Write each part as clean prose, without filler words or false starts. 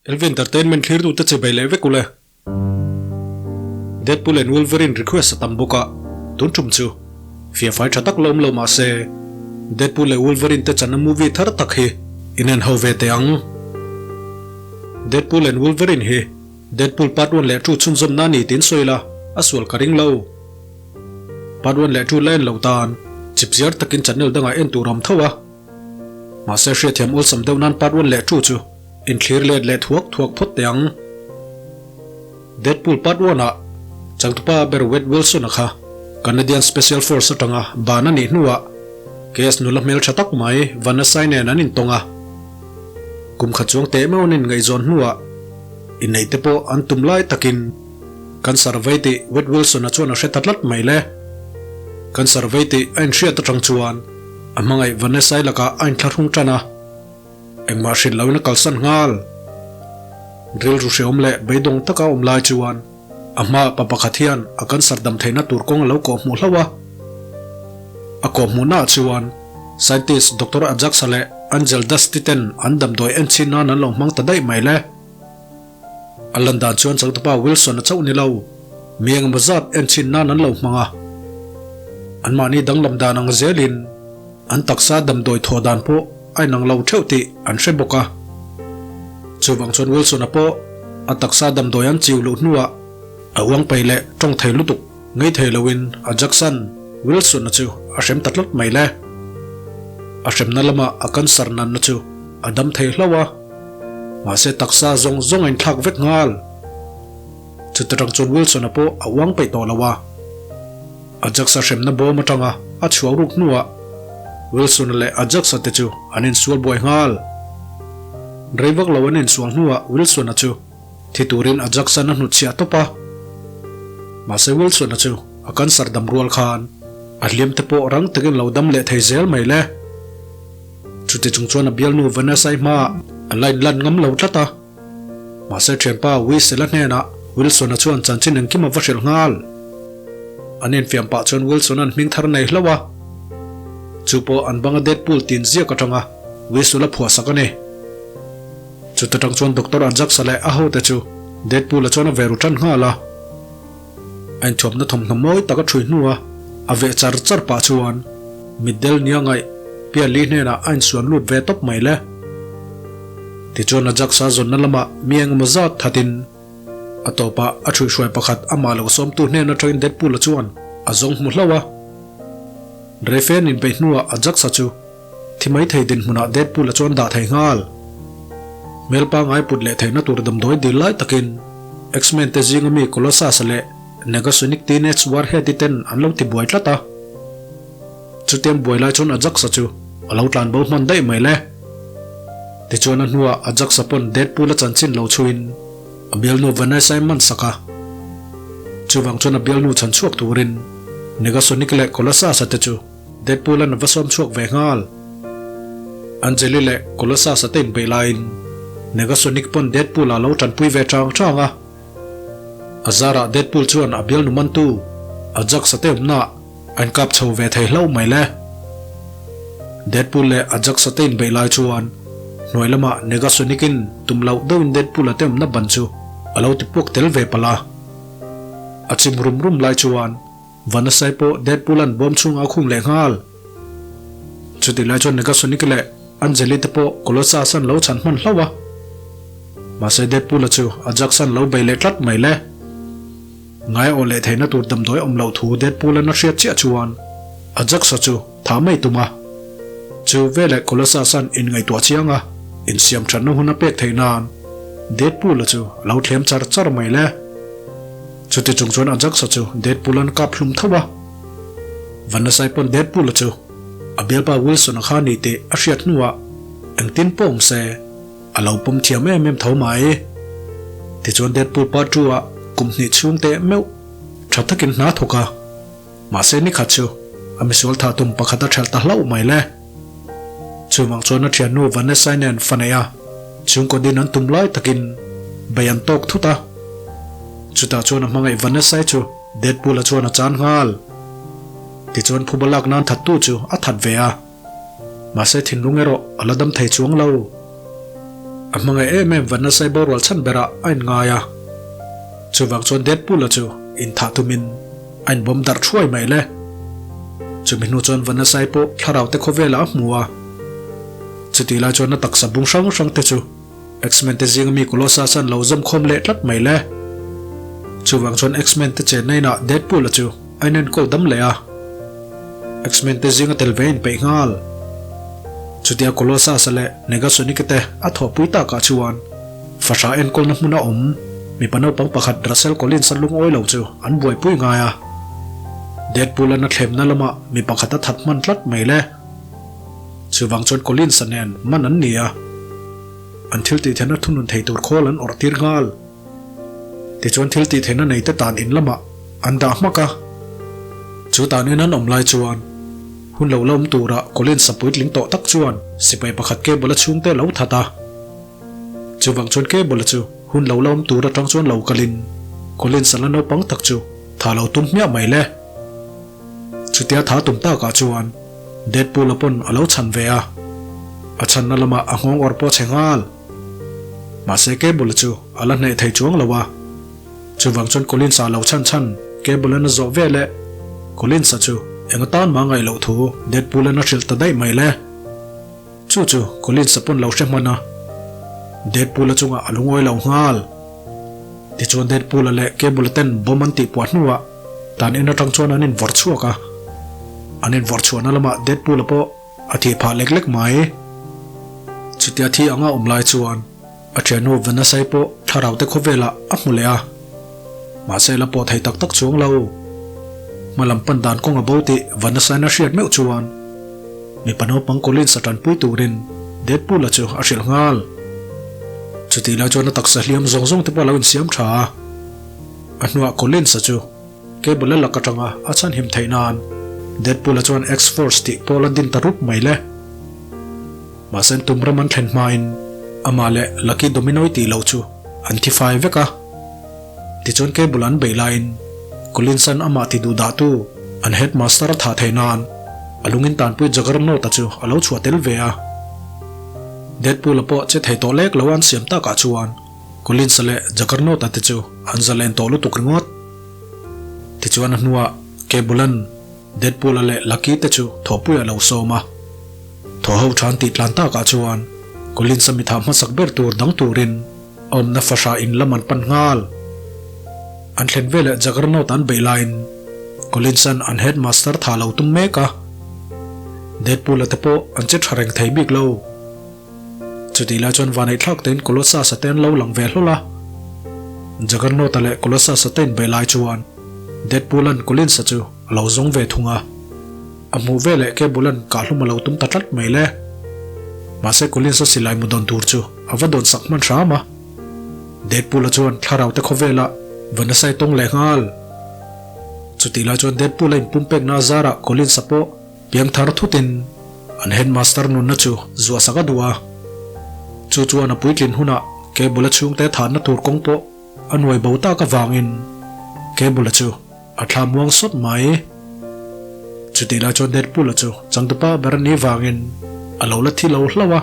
LV Entertainment thlirtute che bei leh vek ule. Deadpool and Wolverine request a tam bawk a, tun tum chu fiahfai tha tak la awm lo mah se Deadpool leh Wolverine te channa movie thar tak hi inen ho ve teh ang. Deadpool and Wolverine hi Deadpool part one leh two chhunzawmna a ni tiin sawi la, a sual ka ring lo. Part one leh two la en lo tan chipchiar takin channel dangah en tur a awm tho a. Mahse hriatthiam awlsam deuh nan part one leh two chu inthlir let leh thuak thuak phawt teh ang. Deadpool part one ah changtupa ber Wade Wilson-a kha Canadian Special Force atanga ban a nih hnuah KS nula hmeltha tak mai Vanessa-i nen an intawng a. Kum khat chuang teh meuh an inngaihzawn hnuah inneih te pawh an tum lai takin Cancer vei tih Wade Wilson-a chuan a hre ta tlat mai le. Cancer vei tih a inhriat atang chuan A hmangaih Vanessa-i lakah a inthlahrung tan a, engmah hrilh loin a kalsan nghal. Rilru hreawm leh beidawng taka awm lai chuan a hma pa pakhat hian a cancer dam theihna tur kawng a lo kawhhmuh hlauh a. A kawhhmuhnaah chuan scientist Doctor Ajax-a leh Angel Dusty ten an damdawi enchhin nan an lo hmang ta daih mai le. A lan dan chuan changtupa Wilson-a chauh ni lo, mi engemaw zat enchhin nan an lo hmang a. Anmahni danglam dan ang zelin an taksa damdawi thawh dan pawh a inang lo theuh tih an hre bawk a. Chuvang chuan Wilson-a pawh a taksa damdawi an chiu luh hnuah a uang peih leh tawng thei lutuk ngei thei loin a Jackson Wilson-a chu a hrem ta tlat mai le. A hremna lama a cancer nanna chu a dam thei hlauh a. Mahse taksa zawng zawng a inthlak vek nghal. Chuta tang chuan Wilson-a pawh a uang peih tawh lo a. Ajax-a hremna bawm atanga a chhuak ruk hnuah Wilson-a leh Ajax-a te chu an insual buai nghal. Rei vak lo an insual hnuah Wilson-a chu thi turin Ajax-a'n a hnutchhiah tawp a. Mahse Wilson-a chu a cancer dam rual khan a hliam te pawh rang takin lo dam leh thei zel mai le. Chuti chung chuan a bialnu Vanessa-i hmaah a line lan ngam lo tlat a. Mahse thianpa Whistle-a hnenah Wilson-a chuan chanchin engkim a va hrilh nghal. An infiam pah chuan Wilson-a'n hming thar nei hlauh a. Chu pawh an banga Deadpool tin ziak atanga Whistle-a phuahsak a ni. Chuta tang chuan Doctor Ajax-a leh a hote chu Deadpool-a chuan a ve ru tan nghal a. A inthuamna thawmhnaw mawi tak a ṭhui hnua a veh char char pah chuan mitdel nia ngaih Piali hnenah a insuan lut ve tawp mai le. Tichuan Ajax-a zawnna lamah mi engemaw zat thatin a tawpah a ṭhuihhruai pakhat amah lo sawmtu hnen aṭangin Deadpool-a chuan a zawng hmu hlauh a. Refe-an inpeih hnuah Ajax-a chu Thi mai thei dinhmunah Deadpool-a chuan dah thei nghal. Hmel pangngai put leh theihna tur damdawi dil lai takin X-Men te zinga mi Colossus-a leh Negasonic Teenage Warhead-i ten an lo ti buai tlat a. Chutiang buai lai chuan Ajax-a chu a lo tlan bo hman daih mai le. Tichuan a hnuah Ajax-a pawn Deadpool-a chanchin lo chhuin a bialnu Vanessa-i man sak a. Chuvang chuan a bialnu chhan chhuak turin Negasonic leh Colossus-a te chu Deadpool an va sawm chhuak ve nghal. Anjali leh Colossus-a te inbeih laiin Negasonic pawn Deadpool-a lo tanpui ve chang chang a. A zarah Deadpool chuan a bialnu mantu Ajax-a te awmnaah a inkap chho ve thei hlauh mai le. Deadpool leh Ajax-a te inbeih lai chuan hnuai lamah Negasonic-in tum loh deuhin Deadpool-a te awmna ban chu a lo ti puak tel ve palh a. A chim rum rum lai chuan Vanasai pawh Deadpool-a'n bawm chhungah a khung leh nghal. Chutih lai chuan Negasonic leh Anjali te pawh Colossus-a'n lo chhan hman hlauh a. Mahse Deadpool-a chu Ajax-a'n lo bei leh tlat mai le. Ngai awh leh theihna tur damdawi awm loh thu Deadpool-a'n a hriat chiah chuan Ajax-a chu thah mai tum a. Chu veleh Colossus-a'n inngaihtuah chiang a, insiam thatna hun a pek theih nan Deadpool-a chu a lo thlem char char mai le. Chuti chung chuan Ajax-a chu Deadpool-a'n kap hlum tho a. Vanasai pawn Deadpool-a chu a bialpa Wilson-a kha ni tih a hriat hnuah engtin pawh awm se a lo pawm thiam em em tho mai. Tichuan Deadpool pa tu-ah kum hnih chhung teh meuh tha takin hna thawk a, mahse nikhat chu a misual thah tum pakhat a ṭhelh ta hlauh mai le. Chuvang chuan a thiannu Vanessa-i nen fa neih a, chhungkaw din an tum lai takin bei an tawk thut a. Chutah chuan a hmangaih Vanessa-i chu Deadpool-a chuan a chan nghal. Tichuan phuba lak nan thattu chu a that ve a, mahse thinlung erawh a la dam thei chuang lo. A hmangaih em em Vanasai borual chhan berah a inngai a. Chuvang chuan Deadpool-a chu inthah tumin a inbawm darh thuai mai le. Chumi hnu chuan Vanasai pawh thlarau te khawvelah a hmu a. Chutih lai chuan a taksa bung hrang hrang te chu X-Men te zinga mi Colossus an lo zawm khawm leh tlat mai le. Chuvang chuan X-Men te chenna inah Deadpool-a chu a inenkawl dam leh a. X-Men te zinga tel ve a inpeih nghal. Chutia Colossus-a leh Negasonic-a te a thawhpui takah chuan fahrah enkawlna hmuna awm mipa naupang pakhat Russell Collins-a lungawi lo chu an buaipui ngai a. Deadpool-an a thlemna lamah mi pakhat a that hman tlat mai le. Chuvang chuan Collins-a nen man an ni a, an thil tih theihna thunun thei tur khawl an awrh tir nghal. Tichuan thil tih theihna nei te tan in lamah an dah hmak a. Chu tan in an awm lai chuan hun lo la awm tura Collins-a puitling tawh tak chuan sipai pakhat Cable-a chhungte a lo that a. Chuvang chuan Cable-a chu hun lo la awm tur atang chuan lo kalin Collins-a la naupang tak chu tha lo tum hmiah mai le. Chutia tha tum takah chuan Deadpool-a pawn a lo chhan ve a, a chhanna lamah a nghawng awr pawh chhe nghal. Mahse Cable-a chu a la hneh thei chuang lo a. Chuvang chuan Collins-a lo chhan chhan Cable-an a zawh vel e. Collins-a chu eng atan mah ngaih loh thu Deadpool-an a hrilh ta daih mai le. Chu chu Collins-a pawn lo hre hman a, Deadpool-a chungah a lungawi lo nghal. Tichuan Deadpool-a leh Cable-a ten bomb an tihpuah hnuah tan en atang chuan an invawrh chhuak a. An invawrh chhuahna lamah Deadpool-a pawh a thih phah lek lek mai. Chutia thi anga awm lai chuan a thiannu Vanessa-i pawh thlarau te khawvelah a hmu leh a. Mahse la pawh thei tak tak chuang lo. Hma lam pan dan kawng a bo tih Vanessa-in a hriat meuh chuan mipa naupang Collins a tanpui turin Deadpool-a chu a hrilh nghal. Chutih lai chuan a taksa hliam zawng zawng te pawh a lo insiam tha a. A hnuah Collins-a chu Cable-a lak atanga a chhanhim theih nan Deadpool-a chuan X-Force tih pawl a din ta rup mai le. Mahse tum ram an thlen hmain amah leh Lucky Domino-i tih loh chu an thi fai vek a. Tichuan Cable an beih laiin Collins-a'n amah ti duh dahtu an headmaster a thah theih nan a lungin tanpui Juggernaut-a chu a lo chhuah tel ve a. Deadpool-a pawh che thei tawh lek lo an siam takah chuan Collins-a leh Juggernaut-a te chu an zalen tawh lutuk ringawt. Tichuan a hnuah Cable-a'n Deadpool-a leh Lucky te chu thawhpui a lo sawm a. Thaw ho than tih tlan takah chuan Collins-a mitha hmasak ber tur dang turin a awmna fahrah in lam an pan nghal. An thlen veleh Juggernaut an beih laiin Collins-a'n an headmaster tha lo tum mek a. Deadpool-a te pawh an che tha reng thei bik lo. Chutih lai chuan vaneihthlak tein Colossus-a te an lo lang ve hlawl a. Juggernaut-a leh Colossus-a te inbeih lai chuan Deadpool-a'n Collins-a chu a lo zawng ve thung a. A hmuh veleh Cable-a'n kahhlum a lo tum ta tlat mai le. Mahse Collins-a silai mu dawn tur chu a va dawn sak hman hram a. Deadpool-a chuan thlarau te khawvelah Vanessa-i tawng leh nghal. Chutih lai chuan Deadpool-a inpumpekna a zarah Collins-a pawh piangthar thutin an headmaster nunna chu zuah sak a duh a. Chu chuan a puitlin hunah Cable-a chhungte thanna tur kawng pawh a nuai bo tak avangin Cable-a chu A thla muang sawt mai. Chutih lai chuan Deadpool-a chu changtupa ber a nih vangin a lo la thi lo hlauh a.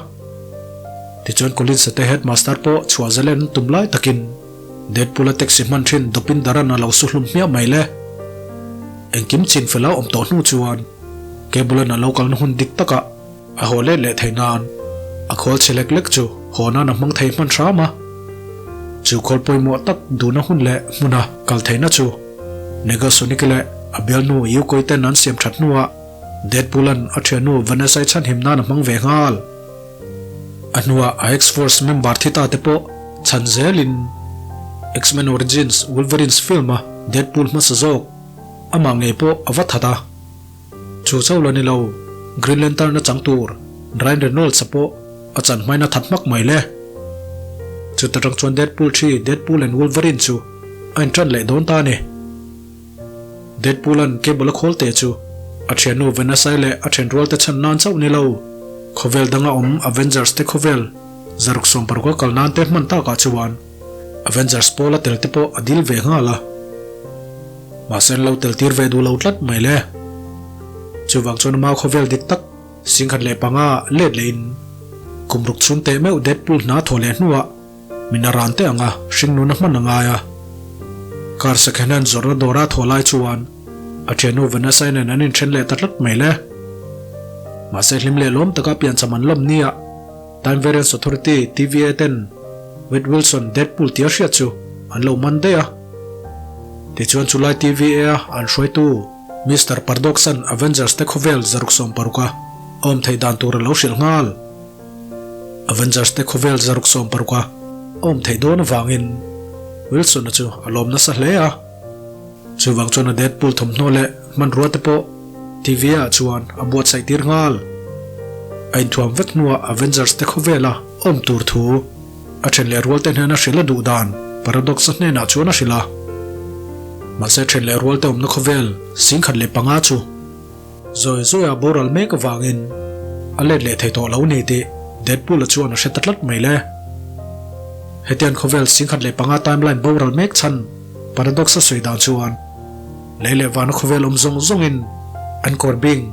Tichuan Collins-a te headmaster pawh chhuah zalen an tum lai takin Deadpool-a taxi hman thin Dopin Daran a lo su hlum hmiah mai le. Engkim chin fel a awm tawh hnu chuan Cable-a'n a lo kalna hun dik takah a haw let leh theih nan a khawl chhe lek lek chu haw nan a hmang thei hman hram a. Chu khawl pawimawh tak duhna hun leh hmuna kal theihna chu Negasonic leh a bialnu Yukoi ten an siam that hnuah Deadpool-a'n a thiannu Vanessa-i chhanhim nan a hmang ve nghal. A hnuah a X-Force member thi ta te pawh chhan zelin X-Men Origins Wolverines film-a Deadpool hmasa zawk amah ngei pawh a va that a. Chu chauh la ni lo, Green Lantern a chang tur Ryan Reynolds-a pawh a chan hmain a that hmak mai le. Chuta tang chuan Deadpool thi Deadpool and Wolverine chu a inṭan leh dawn ta a ni. Deadpool-a'n Cable a khawl te chu a ṭhiannu Vanessa-i leh a ṭhenrual te chhan nan chauh ni lo, khawvel danga awm Avengers te khawvel zaruk 16 a kal nan te hman takah chuan Avengers pawl a tel te pawh a dil ve nghal a. Mahse an lo tel tir ve duh lo tlat mai le. Chuvang chuan a mau khawvel dik tak 1005 let lehin. Kum ruk chhung teh meuh Deadpool hna thawh leh hnuah min a ran teh ang a, hringnun a hman a ngai a. Car second hand zawrhna dawra thawh lai chuan a thiannu Vanessa-i nen an inthen leh ta tlat mai le. Mahse hlim leh lawm taka piancham an lawm nia Time Variance Authority, TVA, ten Wade Wilson Deadpool tia hriat chu an lo man daih a. Tichuan chulai TVA-a an hruaitu Mister Pardox-a'n Avengers te khawvel zaruk 16 a awm theih dan tur a lo hrilh nghal. Avengers te khawvel 160 a awm theih dawn avangin Wilson-a chu a lawm nasa hle a. Chuvang chuan a Deadpool thawmhnaw leh hmanrua te pawh TVA-ah chuan a buatsaih tir nghal. A inthuam vek hnuah Avengers te khawvela awm tur thu a then leh rual te hnena hrilh a duh dan Paradox-a hnenah chuan a hrilh a. Mahse then leh rual te awmna khawvel 1005 chu Zawi zawia boral mek avangin a let leh thei tawh lo ni tih Deadpool-a chuan a hre ta tlat mai le. Hetiang khawvel 1005 timeline boral mek chhan Paradox-a sawi dan chuan lei leh vana khawvel awm zawng zawngin an kawr bing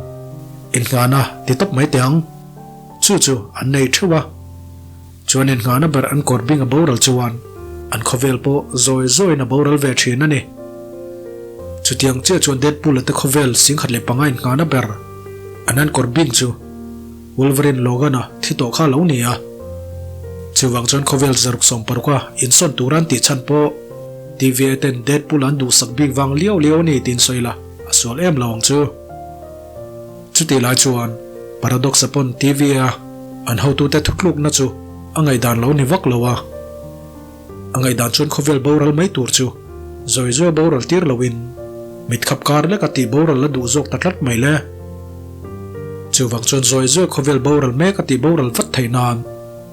innghahna ti tawp mai teh ang. Chu chu an nei theuh a. Chuan innghahna ber an kawr bing a boral chuan an khawvel pawh zawi zawiin a boral ve thin a ni. Chutiang chiah chuan Deadpool-a te khawvel 1005 innghahna ber an an kawr bing chu Wolverine Logan-a thi tawh kha a lo ni a. Chuvang chuan khawvel 160 a insawn tur an tih chhan pawh TVA ten Deadpool an duhsak bik vang liau liau a ni tiin sawi la a sual em lo ang chu. Chutih lai chuan Paradox-a pawn TVA an hotute thutlukna chu a ngaihdan lo ni vak lo a. A ngaihdan chuan khawvel boral mai tur chu zawi zawi boral tir loin mit khap kar lek a tih boral la duh zawk ta tlat mai le. Chuvang chuan zawi zawi khawvel boral mek a tih boral vat theih nan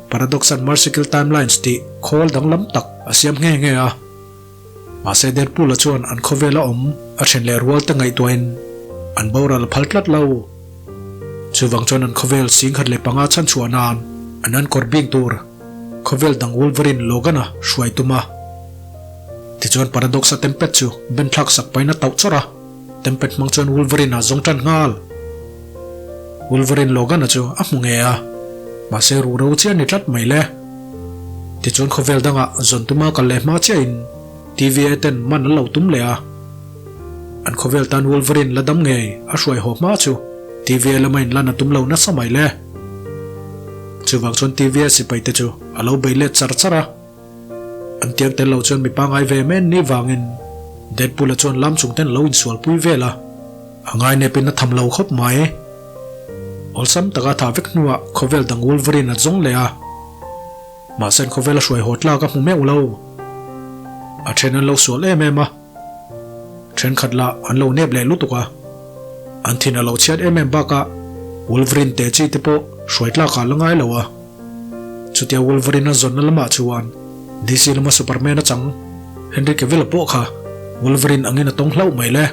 Paradox-a'n Mercy Kill Timelines tih khawl danglam tak a siam nghe nghe a. Mahse Deadpool-a chuan an khawvela awm a then leh rual te ngaihtuahin an boral a phal tlat lo. Chuvang chuan an khawvel 1005 chhan chhuah nan an an kawr bing tur khawvel dang Wolverine Logan-a hruai tum a. Tichuan Paradox-a Tempest chu ben thlak sak pahin a tauh chawrh a, Tempest hmang chuan Wolverine-a zawng tan nghal. Wolverine Logan-a chu a hmu nge a, mahse ruhro chiah a ni tlat mai le. Tichuan khawvel dangah zawn tuma kal leh hma chiahin TVA ten man an lo tum leh a. An khawvel tan Wolverine la dam ngei a hruai haw hma chu TVA lama inlan a tum lo nasa mai le. Chuvang chuan TVA sipai te chu a lo bei let char char a. An tiang tel lo chuan mi pangai ve men ni vangin Deadpool-a chuan lam chung ten a lo insualpui vel a. A ngainepin a tham lo khawp mai. Awlsam taka tha vek hnuah khawvel dang Wolverine a zawng leh a. Mahse an khawvel a hruai haw tlak a hmu meuh lo. A then an lo sual em em a. Thenkhat lah an lo nep leh lutuk a. An thin a lo chhiat em em bakah Wolverine te chi te pawh hruai tlakah la ngai lo a. Chutia Wolverine a zawnna lamah chuan DC lama Superman a chang Henry Cavill-a pawh kha Wolverine angin a tawng hlauh mai le.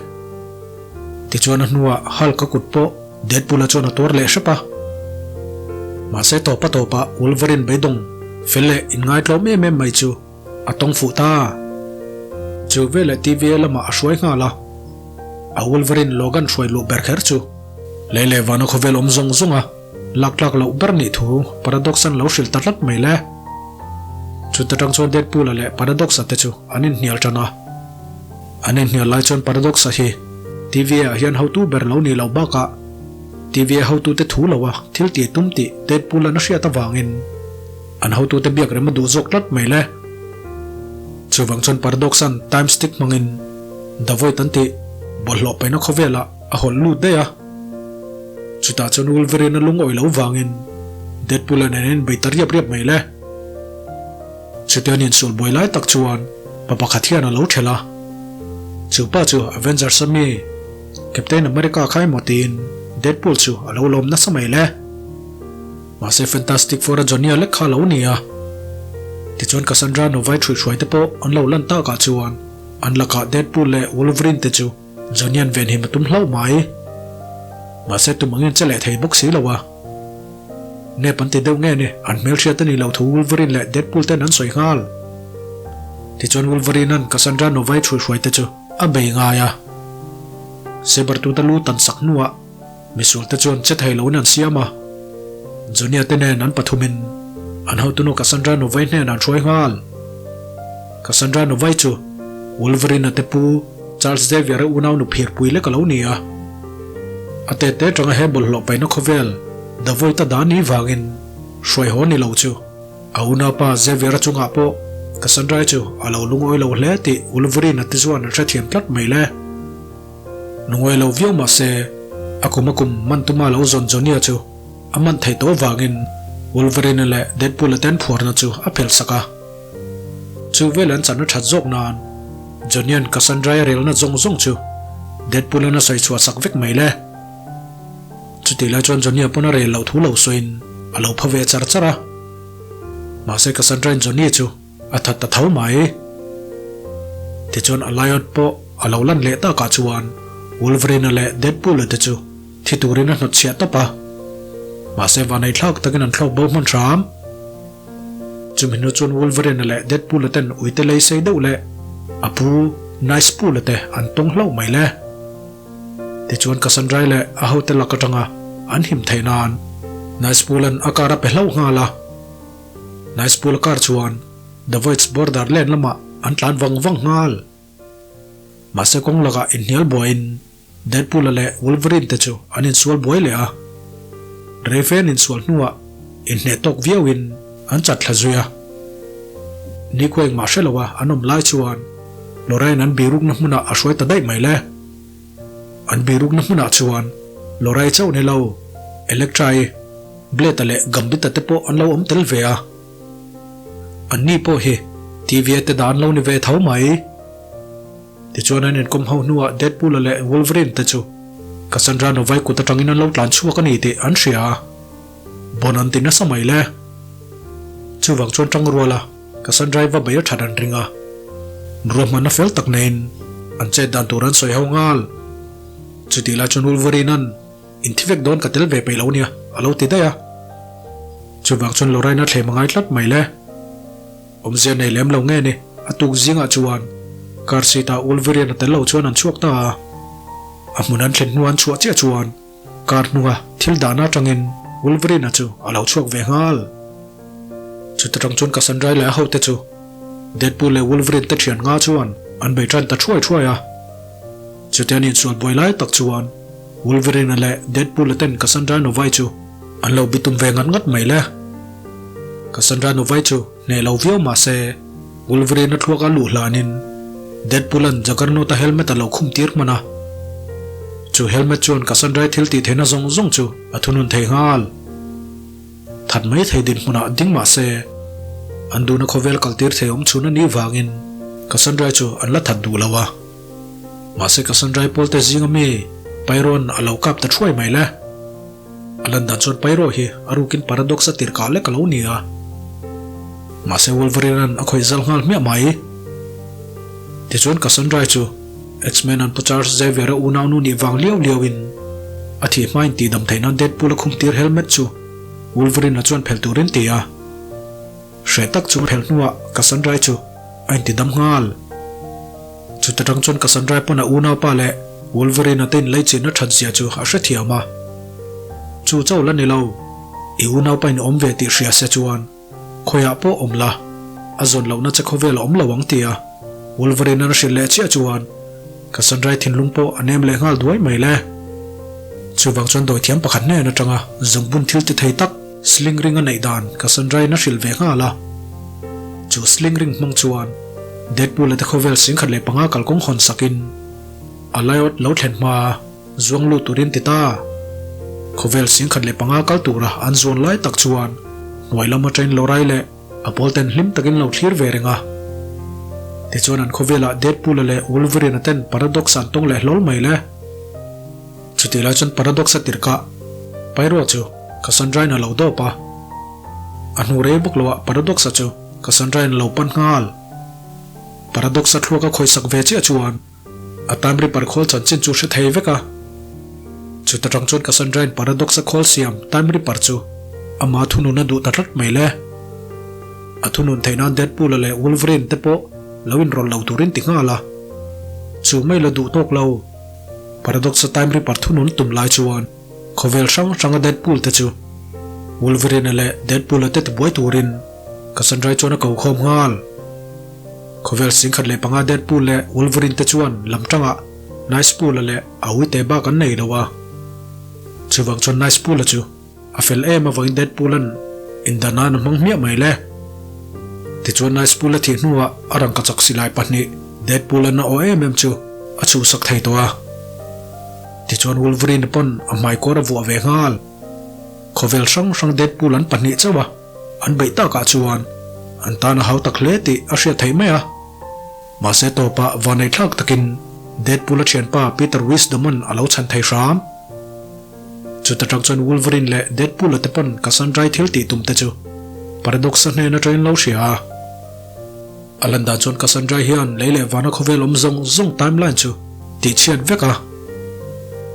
Tichuan a hnuah Hulk-a kut pawh Deadpool-a chuan a tuar leh hrep a. Mahse tawpa tawpah Wolverine beidawng fel leh inngaitlawm em em mai chu a tawng fuh ta. Chu veleh TVA lamah a hruai nghal a. A Wolverine Logan hruai luh ber kher chu lei leh vana khawvel awm zawng zawng a lak tlak loh ber nih thu Paradox-a'n lo hrilh ta tlat mai le. Chuta tang chuan Deadpool-a leh Paradox-a te chu an inhnial tan a. An inhnial lai chuan Paradox-a hi TVA-ah hian hotu ber lo nih loh bakah TVA hotute thu loa thil tih tum tih Deadpool-a'n a hriat avangin an hotute biak rem a duh zawk tlat mai le. Chuvang chuan Paradox-a'n Time Stick hmangin The Void an tih bawlhhlawh paihna khawvelah a hawlh lut daih a. Chutah chuan Wolverine a lungawi lo vangin Deadpool-a nen an inbei ta riap riap mai le. Chutia an insual buai lai tak chuan pa pakhat hian a lo thelh a. Chu pa chu Avengers a mi Captain America kha emaw tiin Deadpool chu a lo lawm nasa mai le. Mahse Fantastic Four a Johnny-a lek kha a lo ni a. Tichuan Cassandra Novai ṭhuihhruai te pawh an lo lan takah chuan an lakah Deadpool leh Wolverine te chu Johnny-a'n venhim a tum hlauh mai. Mahse tum angin che leh thei bawk si lo a. Nep an ti deuh nge ni, an hmelhriat a nih loh thu Wolverine leh Deadpool ten an sawi nghal. Tichuan Wolverine-a'n Cassandra Novai ṭhuihhruai te chu a bei ngai a. Sabretooth-a lu tan sak hnuah misual te chuan che thei loin an siam a. Johnny-a te nen an pathumin an hotunu Cassandra Novai hnenah an hruai nghal. Cassandra Novai chu Wolverine-a te pu Charles Xavier-a unau nu phirpui lek a lo ni a. A tete atanga he bawlhhlawh paihna khawvel Davoid-a dah ni vangin hruai haw ni lo chu a unaupa Xavier-a chungah pawh Cassandra-i chu a lo lungawi lo hle tih Wolverine-a te chuan an hrethiam tlat mai le. Lungawi lo viau mah se, a kum a kum man tuma lo zawn Johnny-a chu a man theih tawh vangin Wolverine-a leh Deadpool-a ten phuarna chu a phelh sak a. Chu vel an chan a that zawk nan Johnny-a'n Cassandra-i relna zawng zawng chu Deadpool-a'n a sawi chhuah sak vek mai le. Chutih lai chuan Johnny-a pawn a rel loh thu lo sawiin a lo pha ve char char a. Mahse Cassandra-i'n Johnny chu A that ta tho mai. Tichuan Alliot pawh a lo lan leh takah chuan Wolverine-a leh Deadpool-a te chu thi turin a hnawtchhiah tawp a. Mahse vanei thlak takin an thlawk bo hman hram. Chumi hnu chuan Wolverine-a leh Deadpool-a ten uite lei sei deuh leh a pu Nicepool-a te an tawng hlauh mai le. Tichuan Cassandra-i leh a hote lak atanga an him theih nan Nicepool-a'n a car a pe hlauh nghal a. Nice Pool car chuan The Void's border len lamah an tlan vang vang nghal. Mahse kawng lakah inhnial buaiin Deadpool-a leh Wolverine te chu an insual buai leh a. Reife an insual hnuah inhneh tawk viauin an chat thla zui a. Nikhua engmah hre loa an awm lai chuan Lorraine an birukna hmunah a hruai ta daih mai le. An birukna hmunah chuan Lorraine chauh ni lo, Electra-i, Blade-a leh Gambit-a te pawh an lo awm tel ve a. Anni pawh hi TVA te dan lo ni ve tho mai. Tichuan an inkawm ho hnuah Deadpool-a leh Wolverine te chu Cassandra Novai kut atangin an lo tlan chhuak a ni tih an hria a. Bon an ti nasa mai le. Chuvang chuan tangruala Cassandra-i va bei a that an ring a. Ruahmanna fel tak neiin an chet dan tur an sawi ho nghal. Chutih lai chuan Wolverine-a'n Inthi vek dawn ka tel ve peih lo nia, a lo ti daih a. Chuvang chuan Lorraine a thlem a ngai tlat mai le. Awmzia nei lem lo nge ni, a tuk zingah chuan car seat ah Wolverine a tel lo chuan an chhuak ta a. A hmun an thlen hnu an chhuah chiah chuan car hnunga thil dahna atangin Wolverine a chu a lo chhuak ve nghal. Chuta tang chuan Cassandra leh a hote chu Deadpool leh Wolverine te thian nga chuan an bei tan ta thuai thuai a. Chutia an insual buai lai tak chuan Wolverine-a leh Deadpool-a ten Cassandra Novai chu an lo bitum ve ngat ngat mai le. Cassandra Novai chu hneh lo viau mah se Wolverine-a thluak a luh hlanin Deadpool-a'n Juggernaut-a helmet a lo khum tir hman a. Chu helmet chuan Cassandra-i thil tih theihna zawng zawng chu a thunun thei nghal. That mai thei dinhmunah ding mah se, an duhna khawvel kaltir thei awm chhun a nih vangin Cassandra-i chu an la that duh lo a. Mahse Cassandra-i pawlte zinga mi Pyro-a'n a lo kap ta thuai mai le. A lan dan chuan Pyro hi a rukin Paradox a tirh kah lek a lo ni a. Mahse Wolverine-a'n a khawih zal nghal hmiah mai. Tichuan Cassandra-i chu X-Men an pu Charles Xavier-a unaunu nih vang liau liauin a thih hmain tihdam theih nan Deadpool a khumtir helmet chu Wolverine-a chuan phelh turin ti a. Hreh tak chu phelh hnuah Cassandra-i chu a intidam nghal. Chuta tang chuan Cassandra-i pawn a unaupa leh Wolverine-a te inleichihna that zia chu a hrethiam a. Chu chauh la ni lo, i unaupa in awm ve tih hria se chuan khawiah pawh awm la, a zawn lohna che khawvel a awm lo ang tia Wolverine-a'n a hrilh leh chiah chuan Cassandra-i thinlung pawh a nem leh nghal duai mai le. Chuvang chuan dawithiam pakhat hnen atanga zungbun thil ti thei tak Sling ring a neih dan Cassandra-in a hrilh ve nghal a. Chu sling ring hmang chuan Deadpool-a te khawvel 1005 kalkawng hawn sakin a laiawt lo thlen hma zuang lut turin ti ta. Khawvel 1005 kal tura an zuan lai tak chuan hnuai lam atangin Lorai leh a pawl ten hlim takin lo thlir ve reng a. Tichuan an khawvelah Deadpool-a leh Wolverine-a ten Paradox an tawng leh hlawl mai le. Chutih lai chuan Paradox-a tirhkah Pyro chu Cassandra-in a lo dawp a. A hnu rei bawk loah Paradox-a chu Cassandra-in a lo pan nghal. Paradox-a thluak a khawisak ve chiah chuan a Time Ripper khawl chanchin chu hre thei vek a. Chuta tang chuan Cassandra-in Paradox-a khawl siam Time Ripper chu ama thunun a duh ta tlat mai le. A thunun theih nan Deadpool-a leh Wolverine te pawh lo inrawlh lo turin ti nghal a. Chu mai la duh tawk lo. Paradox-a Time Ripper thunun tum lai chuan khawvel hrang hranga Deadpool te chu Wolverine-a leh Deadpool-a te tibuai turin Cassandra-i chuan a ko khawm nghal. Khawvel 1005 Deadpool leh Wolverine te chuan lam tangah Nicepool-a leh a uite bak an nei lo a. Chuvang chuan Nicepool-a chu a fel em avangin Deadpool-a'n indan nan a hmang hmiah mai le. Tichuan Nicepool-a thih hnuah a rangkachak silai pahnih Deadpool-a'n a aw em em chu a chhuhsak thei tawh a. Tichuan Wolverine-a pawn a hmaikawr a vuah ve nghal. Khawvel hrang hrang Deadpool an pahnih chauh a, an beih takah chuan an tan a hau tak hle tih a hriat theih mai a. Mahse tawpah vanneihthlak takin Deadpool-a thianpa Peter Wisdom-a'n a lo chhan thei hram. Chuta tang chuan Wolverine leh Deadpool-a te pawn Cassandra-i thil tih tum te chu Paradox-a hnen atangin lo hria a. A lan dan chuan Cassandra hian lei leh vana khawvel awm zawng zawng timeline chu tih chhiat vek a.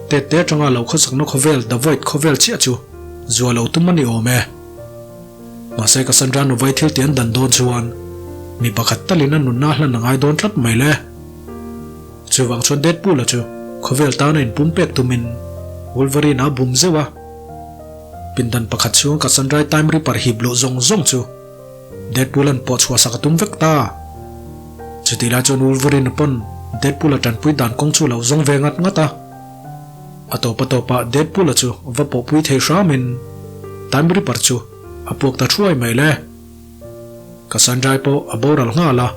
Tet te atanga lo khawsakna khawvel The Void khawvel chiah chu zua lo tum a ni awm e. Mahse Cassandra nuvai thil ti an dan dawn chuan mi pakhat talin a nunna a hlan a ngai dawn tlat mai le. Chuvang chuan Deadpool-a chu khawvel tana inpum pek tumin Wolverine-a a bum zeuh a. Pindan pakhat chhunga Cassandra-i Time Ripper hip luh zawng zawng chu Deadpool-a'n pawh chhuahsak a tum vek ta. Chutih lai chuan Wolverine-a pawn Deadpool-a tanpui dan kawng chu a lo zawng ve ngat ngat a. A tawp a tawpah Deadpool-a chu va pawhpui thei hramin Time Ripper chu a puak ta thuai mai le. Cassandra-i pawh a boral nghal a.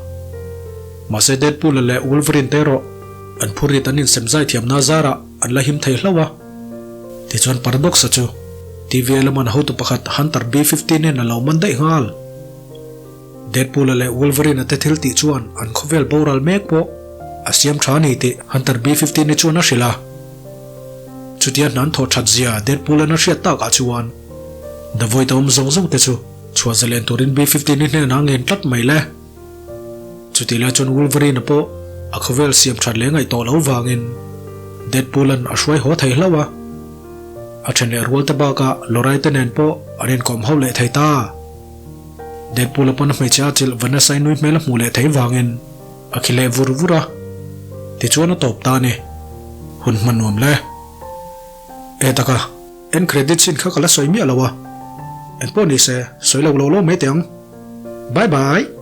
Mahse Deadpool-a leh Wolverine te erawh an phurrit an insem zai thiamna zarah an la him thei hlauh a. Tichuan Paradox-a chu TVA laman hotu pakhat Hunter B-15 in a lo man daih nghal. Deadpool-a leh Wolverine-a te thil tih chuan an khawvel boral mek pawh a siam tha a ni tih Hunter B-15-i chuan a hrilh a. Chutia hna an thawh that zia Deadpool-a'n a hriat takah chuan The Void a awm zawng zawng te chu chhuah zalen turin B-15-i hnenah a ngen tlat mai le. Chutih lai chuan Wolverine-a pawh a khawvel siam that leh ngaih tawh loh vangin Deadpool-a'n a hruai haw thei hlauh a. A then leh rual te bakah Lorraine te nen pawh an inkawm ho leh thei ta. Deadpool-a pawn a hmeichhe a chilh Vanessa-i nui hmel a hmuh leh thei vangin a khi leh vur vur a. Tichuan a tawp ta a ni. Hun hman nuam le. E taka, end credit scene kha ka la sawi miah lo a. Engpawh ni se, sawi lo lo lo mai teh ang. Bye bye!